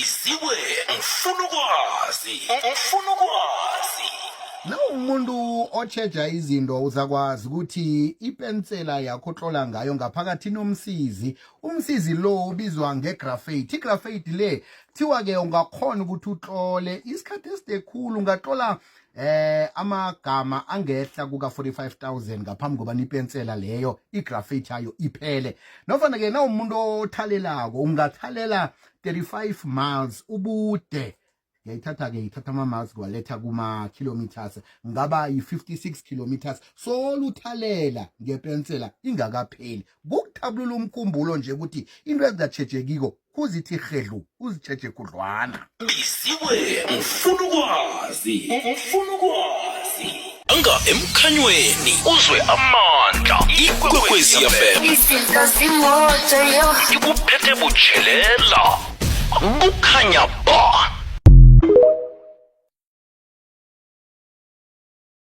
Biziwe ngifuna ukwazi. Ngifuna ukwazi. Nawumuntu otjheja izinto uzakwazi ukuthi ipensela yakho otlola ngayo ngaphakathi inomsizi. Umsizi lo ubizwa ngegraphite. Igraphite le kuthiwa-ke ungakhona ukuthi utlole isikhathi eside khulu, ungatlola amagama angehla kuka 45000 ngaphambi kobana ipensela leyo igraphite yayo iphele. Nofana ke nawumuntu othalelako ungathalela 35 miles ubude. Ngiyayithatha ke, ithatha ama-miles kwaletha kuma-kilometers, ngaba yi-56 kilometers soluthalela ngepensela ingakapheli. Kukuthabulula umkhumbulo nje ukuthi into ezingatjhejekiko kuzithi rhedlu uzitjheje khudlwana. Biziwe ngifuna ukwazi. Ngifuna ukwazi. Anga emkhanyweni uzwe amandla. Ikwekwezi FM. Izinto zimoto yo. Ikuphethe butshelela. Kukhanya